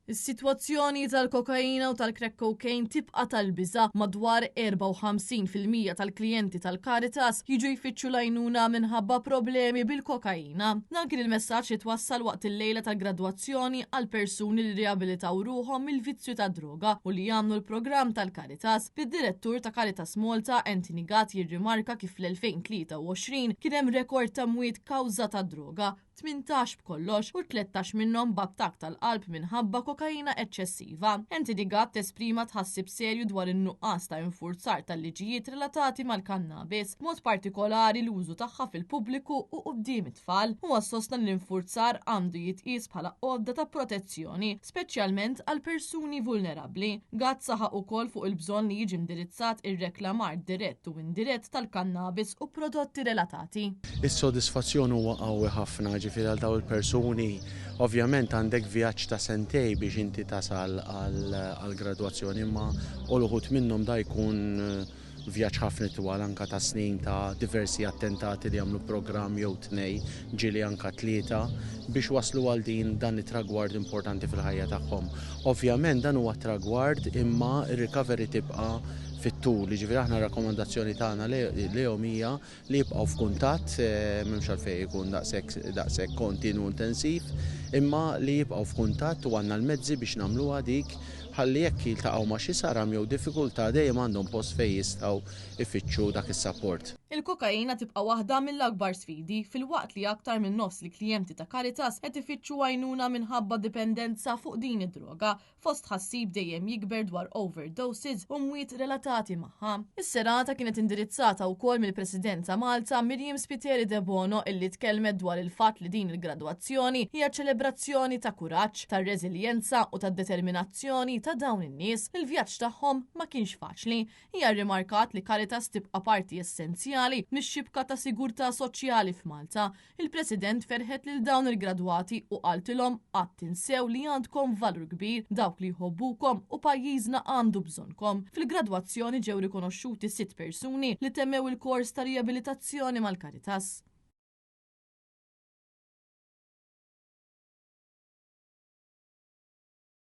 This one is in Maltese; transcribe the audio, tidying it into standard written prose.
Is-sitwazzjoni tal-kokaina u tal-crack cocaine tibqa' tal-biża'. Madwar 54% tal-klijenti tal-Caritas jiġu jfittxu l-għajnuna minħabba problemi bil-kokaina. Dan kien il-messaġġ li twassal waqt il-lejla tal-gradwazzjoni għal persuni li rriabilitaw ruħhom mill-vizzju tad-droga u li jagħmlu l-programm tal-Caritas, bid-Direttur ta' Caritas Malta Anthony Gatt jirrimarka kif fl-2023 kien hemm rekord ta' mwiet kawża tad-droga, 18 b'kollox u 13 minnhom b'attakk tal-qalb minħabba kokaina eċċessiva. Anthony Gatt esprima tħassib serju dwar in-nuqqas ta' infurzar tal-liġijiet relatati mal-kannabis, b'mod partikolari l-użu tagħha fil-pubbliku u quddiem it-tfal. Huwa sostna li l-infurzar għandu jitqies bħala għodda ta' protezzjoni, speċjalment għal persuni vulnerabbli. Gatt saħaq ukoll fuq il-bżonn li jiġi indirizzat ir-reklamar dirett u indirett tal-kannabis u prodotti relatati. Is-sodisfazzjon huwa qawwi ħafna, ġifieri għal dawn il-persuni. Ovvjament għandek vjaġġ ta' sentej biex inti tasal għall-gradwazzjoni, imma għal uħud minnhom da jkun vjaġġ ħafna itwal, anke ta' snin ta' diversi attentati li jagħmlu programm jew tnej, ġieli anke tlieta, biex waslu għal din dan it-tragward importanti fil-ħajja tagħhom. Ovvjament dan huwa tragward imma r-recovery tibqa' fit-tul, jiġifieri aħna r-rakkomandazzjoni tagħna lejhom hija li jibqgħu f'kuntatt, m'hemmx għalfejn ikun daqshekk daqshekk kontinwu intensiv, imma li jibqgħu f'kuntatt u għandna l-mezzi biex nagħmluha dik ħalli jekk jiltaqgħu ma' xi saram jew diffikultà dejjem għandhom post fejn jistgħu jfittxu dak is-sapport. Il-kokaina tibqa' waħda mill-akbar sfidi, filwaqt li aktar minn nofs il-klijenti ta' Caritas qed ifittxu għajnuna minħabba dipendenza fuq din id-droga, fost tħassib dejjem jikber dwar overdoses u mwiet relatati magħha. Is-serata kienet indirizzata wkoll mill-President ta' Malta Myriam Spiteri Debono illi tkellmet dwar il-fatt li din il-gradwazzjoni hija ċelebrazzjoni ta' kuraġġ, ta' reżiljenza u ta' determinazzjoni ta' dawn in-nies li l-vjaġġ tagħhom ma kienx faċli. Hija rrimarkat li Caritas tibqa' parti essenzjali mix-xibka ta' sigurtà soċjali f'Malta. Il-President ferħet lil dawn il-gradwati u qaltilhom qatt tinsew li għandkom valur kbir, dawk li jħobbukom u pajjiżna għandu bżonnkom. Fil-gradwazzjoni ġew rikonoxxuti sitt persuni li temmew il-kors ta' riabilitazzjoni mal-Caritas.